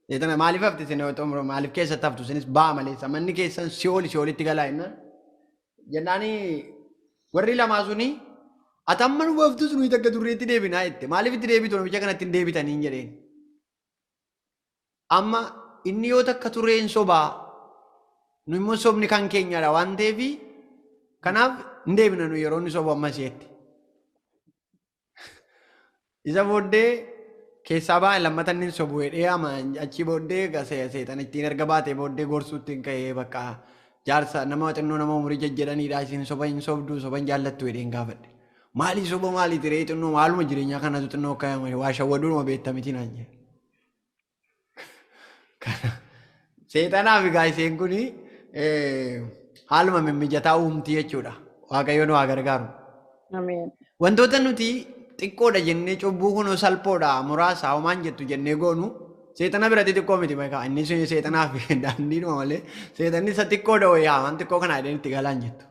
Seexana maaliif hafte isin maaliif keessatti haftu isinis ba'a malee manni keessan si'oolitti galaa jennaan. Jennaani warri 2 suni ati amma nu haftus nuyi takka turreetti deebinaa jette. Maaliif itti deebitu namicha kanatti hin deebitanii hin jedheen. Amma inni yoo takka tureen sobaa nu immoo sobni kan keenyadha waan ta'eef kanaaf hin deebina nu yeroo inni sobu ammas jette. Isa booddee keessaa ba'an lammata inni sobu jedhee ama achi booddee seexana ittiin erga baatee booddee gorsuutti hin ka'ee bakka jaarsa nama xinnoo nama umurii jajjedhaniidha isin soba hin sobdu soba hin jaallattu jedheen gaafadhe. Maalii soba maalii tiree xinnoo maaluma jireenyaa kanatu xinnoo akka waa shawwaduudhuma beektamiti naan jedhe. Seexanaaf egaa isheen kuni haaluma mimmijataa uumti jechuudha. Waaqayyo nu haa gargaaru. Ameen. Wantoota nuti xiqqoodha jennee cubbuu kunoo salphoodha muraasa homaan jettu jennee goonu seexana biratti xiqqoo miti beekaa. Inni sun seexanaaf daandiidhuma malee seexanni isa xiqqoodha wayyaa waan xiqqoo kana jedheen itti galaan jettu.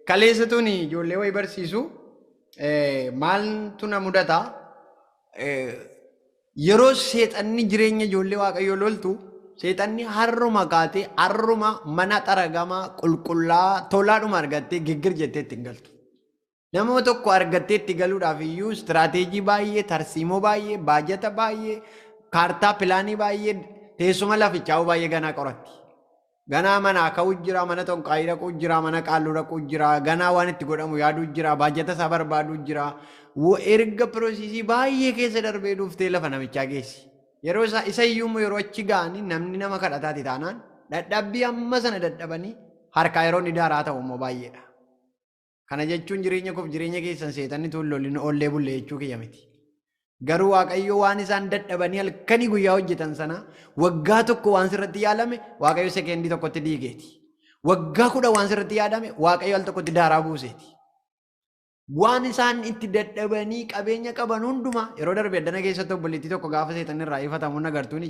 Kaleessa tuni ijoollee wayii barsiisu maaltu na mudata yeroo seexanni jireenya ijoollee Waaqayyoo loltu seexanni harruma kaatee harruma mana xaragamaa qulqullaa tolaadhuma argattee giggir jettee ittiin galtu. Nama tokko argattee itti galuudhaaf iyyuu istiraateejii baay'ee, tarsiimoo baay'ee, baajata baay'ee, kaartaa pilaanii baay'ee, teessuma lafichaa baay'ee ganaa qoratti. Ganaa manaa ka'uu jira, mana xonqaayii dhaquu jira, mana qaalluu dhaquu jira, ganaa waan itti godhamu yaaduu jira, baajata isaa barbaaduu jira. Erga piroosisii baay'ee keessa darbee dhuftee lafa namichaa geessi. Yeroo isa iyyuu yeroo achi ga'anii namni nama kadhataati taanaan dadhabbii amma sana dadhabanii harkaa yeroo inni daaraa ta'u immoo baay'eedha. Kana jechuun jireenya koof jireenya keessan seexanni tun lolin oollee bulle jechuu kiyya miti. Garuu Waaqayyo waan isaan dadhabanii halkanii guyyaa hojjetan sana waggaa tokko waan sirratti yaalame Waaqayyo sekeendii tokkotti diigeeti. Waggaa 10 waan sirratti yaadame Waaqayyo al tokkotti daaraa buuseeti. Waan isaan itti dadhabanii qabeenya qaban hundumaa yeroo darbe addana keessatti obboleettii tokko gaafa seexanni irraa ifatamuun agartuuni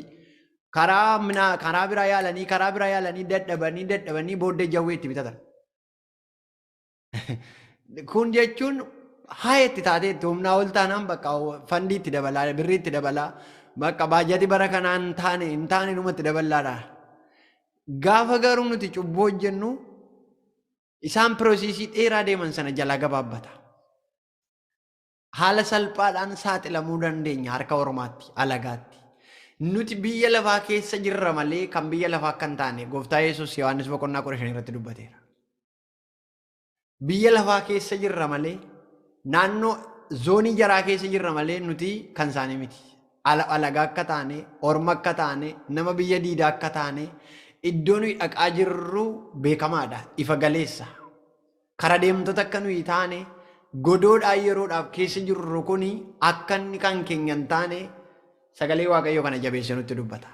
karaa biraa yaalanii dadhabanii booddee jawwee itti bitatan. Kun jechuun haa itti taatee itti humnaa ol taanaan bakka fandii itti dabalaa birrii itti dabalaa bakka baajati bara kanaa hin taane dhuma itti dabalaadha. Gaafa garuu nuti cubbuu hojjennu isaan piroosisii dheeraa deeman sana jalaa gabaabbata. Haala salphaadhaan saaxilamuu dandeenya harka ormaatti alagaatti. Nuti biyya lafaa keessa jirra malee kan biyya lafaa akka hin taane gooftaa Yesuus Yohaannis boqonnaa 15 irratti dubbateera. Biyya lafaa keessa jirra malee naannoo zoonii jaraa keessa jirra malee nuti kan isaanii miti. Alagaa akka taane, orma akka taane, nama biyya diidaa akka taane iddoo nuyi dhaqaa jirru beekamaadha, ifa galeessa. Kara deemtota akka nuyi taane godoodhaan yeroodhaaf keessa jirru kuni akka inni kan keenya hin taane sagalee Waaqayyoo kana jabeessee nutti dubbata.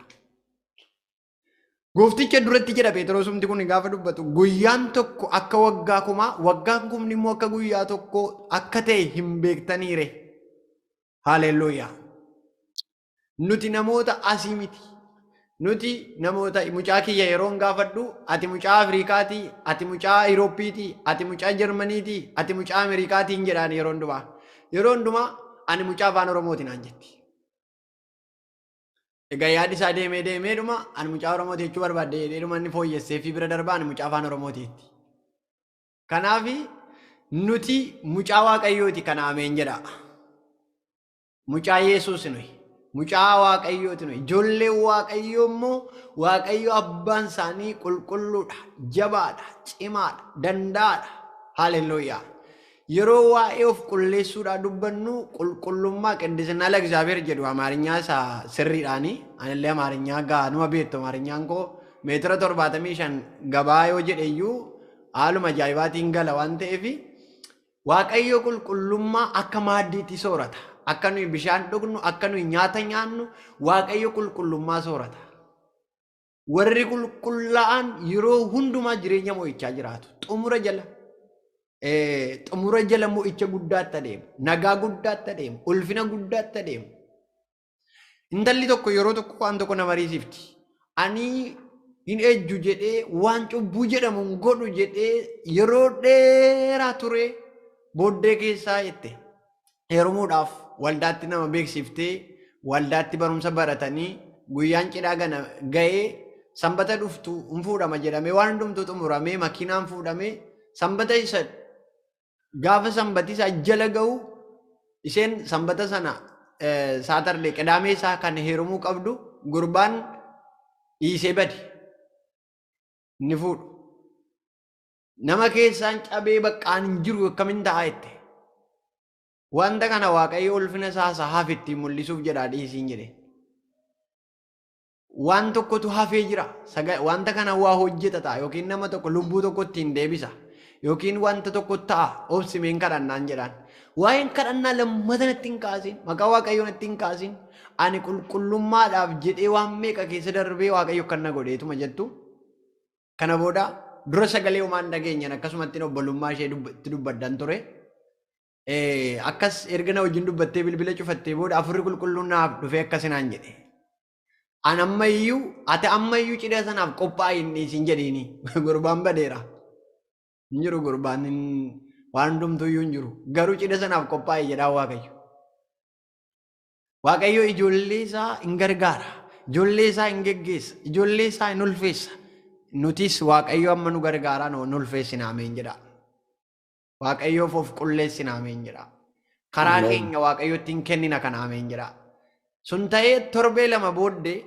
Goofticha duratti jedha Phexrosumti kun gaafa dubbatu guyyaan tokko akka waggaa kumaa waggaan kumni immoo akka guyyaa tokko akka ta'e hin beektaniire. Haalelluuyaa. Nuti namoota asii miti. Nuti namoota mucaa kiyya yeroon gaafadhu ati mucaa Afrikaati, ati mucaa Awurooppiiti, ati mucaa Jarmaniiti, ati mucaa Ameerikaati hin jedhaan yeroo hundumaa. Yeroo hundumaa ani mucaa afaan Oromooti naan jetti. Egaa yaadi isaa deemee deemee dhuma ani mucaa Oromooti jechuu barbaadde jedhee dhuma inni fooyyessee fi bira darbaa ani mucaa afaan Oromooti jetti. Kanaaf nuti mucaa Waaqayyooti kana ameen jedha. Mucaa Yesuus nuyi. Mucaa Waaqayyooti nuyi. Ijoollee Waaqayyoo immoo Waaqayyo abbaan isaanii qulqulluudha, jabaadha, cimaadha, danda'aadha. Haalelluuyaa. Yeroo waa'ee of qulleessuudhaa dubbannu qulqullummaa qindisinaa ለእግዚአብሔር jedhu Amaarinyaa isaa sirriidhaani. Anillee Amaarinyaa gaanuma beektu, Amaarinyaan koo meetira 75 gabaa yoo jedhe iyyuu haaluma ajaa'ibaatiin gala waan ta'eef, Waaqayyo qulqullummaa akka maaddiitti soorata. Akka nuyi bishaan dhugnu, akka nuyi nyaata nyaannu, Waaqayyo qulqullummaa soorata. Warri qulqullaa'an yeroo hundumaa jireenya mo'ichaa jiraatu. Xumura jala mo'icha guddaatti adeemu, nagaa guddaatti adeemu, ulfina guddaatti adeemu. Intalli tokko yeroo tokko waan tokko na mariisifti. Ani hin ejju jedhee, waan cubbuu jedhamu hin godhu jedhee yeroo dheeraa ture, booddee keessaa jette. Heerumuudhaaf waldaatti nama beeksiftee, waldaatti barumsa baratanii, guyyaan cidhaa gana ga'ee, sanbata dhuftu hin fuudhama jedhamee, waan hundumtuu xumuramee, makiinaan fuudhamee, sanbata isa gaafa sanbati isaa jala ga'u, isheen sanbata sana Saturday qidaamee isaa kan heerumuu qabdu, gurbaan dhiisee bade, inni fuudhu. Nama keessaan cabee baqqaan hin jiru, akkamiin ta'a jette. Wanta kana Waaqayyo ulfina isaa isa hafe ittiin mul'isuuf jedhaa dhiisiin jedhe. Waan tokkotu hafee jira. Wanta kana waa hojjeta ta'a yookiin nama tokko lubbuu tokko ittiin deebisa yookiin wanta tokko ta'a, obsimeen kadhannaan jedhaan. Waa'een kadhannaa lammata natti hin kaasin, maqaa Waaqayyoo natti hin kaasin. Ani qulqullummaadhaaf jedhee waan meeqa keessa darbee Waaqayyo kan na godheetuma jettu. Kana booda dura sagalee homaan dhageenyan, akkasumatti obbolummaa ishee itti dubbaddan ture. Akkas erga na wajjin dubbattee bilbila cufattee booda Afurri Qulqulluun naaf dhufee akkasinaan jedhe. An ammayyuu, ati ammayyuu cidha sanaaf qophaa'i hin dhiisin jedhiini. Gurbaan badeera. Hin jiru gurbaan, waan hundumtuu iyyuu hin jiru. Garuu cidha sanaaf qophaa'i jedhaa Waaqayyo. Waaqayyo ijoollee isaa hin gargaara. Ijoollee isaa hin geggeessa. Ijoollee isaa hin ulfeessa. Nutis Waaqayyo amma nu gargaaraa nu ulfeessina, ameen jedha. Waaqayyoof of qulleessina, ameen jedha. Karaa Ameen. keenya Waaqayyotti hin kennina kana, ameen jedha. Sun ta'ee torbee 2 booddee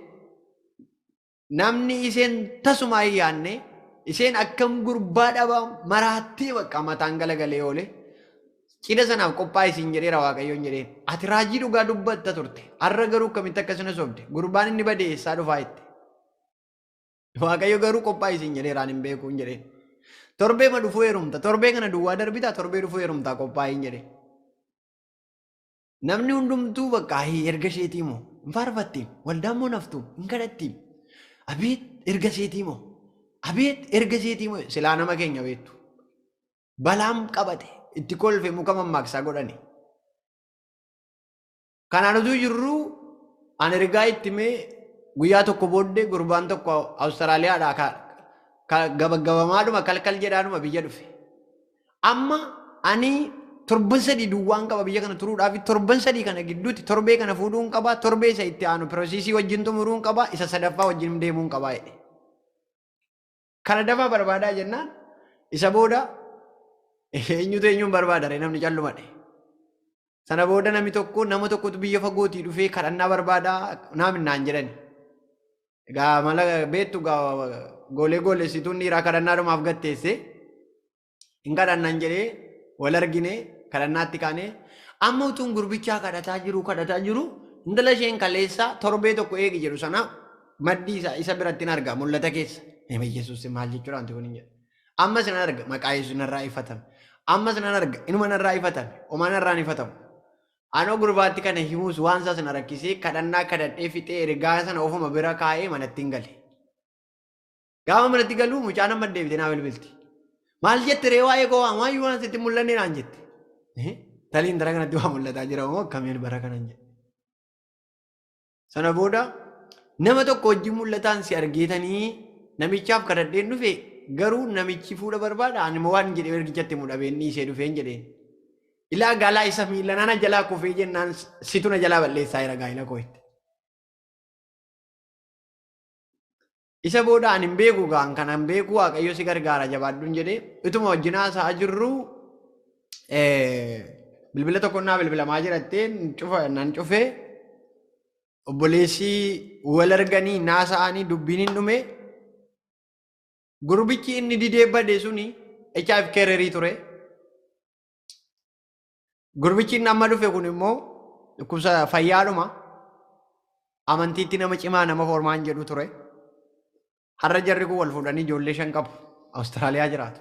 namni isheen tasuma hin yaadne, isheen akkam gurbaa dhabaa maraattee bakka mataan galagalee oole. Cidha sanaaf qophaa'e siin jedheera Waaqayyoon jedheen. Ati raajii dhugaa dubbatta turte. Har'a garuu akkamitti akkasina sobde? Gurbaan inni badee eessaa dhufaa jette. Waaqayyo garuu qophaa'e siin jedheera, ani hin beeku hin jedheen. Torbee ma dhufuu heerumta. Torbee kana duwwaa darbitaa, torbee dhufuu heerumtaa, qophaa'e hin jedheen. Namni hundumtuu bakka "Ahii, erga isheetii moo hin faarfattiin, waldaan moo naftu hin kadhattiin, abeet erga isheetii moo, abeet erga isheetii moo," silaa nama keenya beektu. Balaan qabate itti kolfe, muka mammaaksaa godhani. Kanaan utuu jirru ani ergaa itti mee guyyaa tokko booddee gurbaan tokko Awustiraaliyaadhaa gabagabamaadhuma kalkal jedhaanuma biyya dhufe. Amma ani torban 3 duwwaan qaba biyya kana turuudhaaf. Torban 3 kana gidduutti torbee kana fuudhuun qaba, torbee isa itti aanu process wajjin xumuruun qaba, isa sadaffaa wajjin deemuun qaba jedhe. Kana dafaa barbaadaa jennaan, isa booda eenyutu eenyuun barbaada ree, namni callumadhe. Sana booda namni tokko, nama tokkotu biyya fagootii dhufee kadhannaa barbaadaa naam naan jedhani. Egaa mala beektu gaa, goolee goolessituun dhiiraa kadhannaadhumaaf gatteesse. Hin kadhannan jedhee, wal argine, kadhannaatti kaanee, amma utuun gurbichaa kadhataa jiru intala isheen kaleessa torbee tokko eegi jedhu sana maddii isaa isa biratti hin arga mul'ata keessa. Nama Yesuus, maal jechuudha wanti kun hin jedhu. Ammas nan arga, maqaa Yesuus narraa ifatame. Ammas nan arga, inuma narraa ifatame. Homaa narraa hin ifatamu. Anoo gurbaatti kana himuus waan isaa sana rakkisee, kadhannaa kadhadhee fixee, ergaa sana ofuma bira kaa'ee manatti hin gale. Gaafa manatti galuu mucaan amma deebitee naa bilbilti. Maal jette ree waa'ee koo, waan waayyuu waan sitti mul'anne naan jette. Talii intala kanatti waa mul'ataa jira moo akkamiin bara kanan jedhe. Sana booda nama tokko wajjin mul'ataan si argeetanii namichaaf kadhadheen dhufe, garuu namichi fuudha barbaada, ani immoo waan jedhee ergichatti mudhabeen dhiisee dhufeen jedheen. Ilaa galaa isa miila nana jalaa kufee jennaan situ na jalaa balleessaa jira gaa'ila koo itti. Isa booda ani hin beeku gaan kana hin beeku, Waaqayyo si gargaara, jabaadhuun jedhee ituma wajjin haasa'aa jirru, bilbila tokko naa bilbilamaa jirattee nan cufee, obboleessi wal arganii naasa'anii dubbiin hin dhume. Gurbichi inni didee bade suni HIV carrier ture. Gurbichi inni amma dhufe kun immoo dhukkubsa fayyaadhuma amantiitti nama cimaa nama formaan jedhu ture. Har'a jarri kun wal fuudhanii ijoollee 5 qabu. Awustiraaliyaa jiraatu.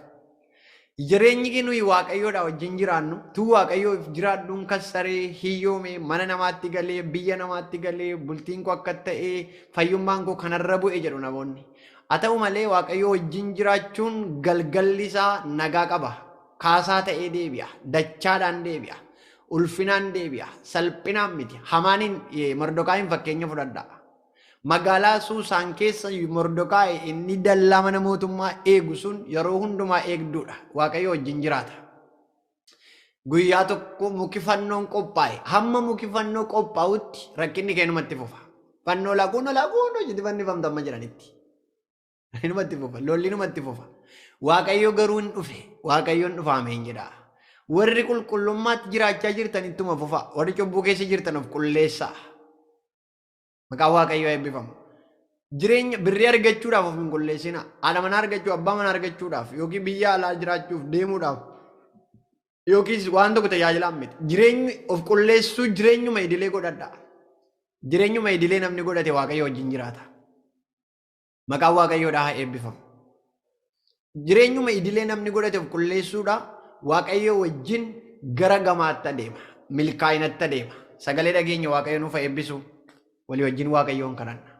Jireenyi nuyi Waaqayyoodha wajjin jiraannu, tu Waaqayyoof jiraadhuun kassaree, hiyyoome, mana namaatti galee, biyya namaatti galee, bultiin koo akka ta'ee, fayyummaan koo kanarra bu'e jedhu namoonni. Haa ta'u malee Waaqayyoo wajjin jiraachuun galgalli isaa nagaa qaba. Kaasaa ta'ee deebi'a. Dachaadhaan deebi'a. Ulfinaan deebi'a. Salphinaan miti. Hamaaniin Mordokaayin fakkeenya fudhadhaa. Magaalaa Suusaan keessa Mordokaayi inni dallaa mana mootummaa eegu sun yeroo hundumaa eegduudha. Waaqayyo wajjin jiraata. Guyyaa tokko muki fannoon qophaa'e. Hamma muki fannoo qophaa'utti rakkinni keenumatti fufa. Fannoo laakuun laakuun hojii fannifamtu amma jiranitti. Inumatti fufa. Lolli inumatti fufa. Waaqayyo garuu hin dhufe. Waaqayyoon dhufa ameen jedha. Warri qulqullummaatti jiraachaa jirtan ittuma fufa. Warri cubbuu keessa jirtan of qulleessaa. Maqaan Waaqayyoo eebbifamu. Jireenya birrii argachuudhaaf of hin qulleessina. Haadha manaa argachuu, abbaa manaa argachuudhaaf yookiin biyya alaa jiraachuuf deemuudhaaf yookiis waan tokko tajaajilaan miti. Jireenyi of qulleessuu jireenyuma idilee godhadha. Jireenyuma idilee namni godhate Waaqayyo wajjin jiraata. Maqaan Waaqayyoodhaa haa eebbifamu. Jireenyuma idilee namni godhate of qulleessuudha. Waaqayyo wajjin gara gamaatti adeema. Milkaa'inatti adeema. Sagalee dhageenya Waaqayyo nuuf haa eebbisu. Walii wajjin Waaqayyoon kadhanna.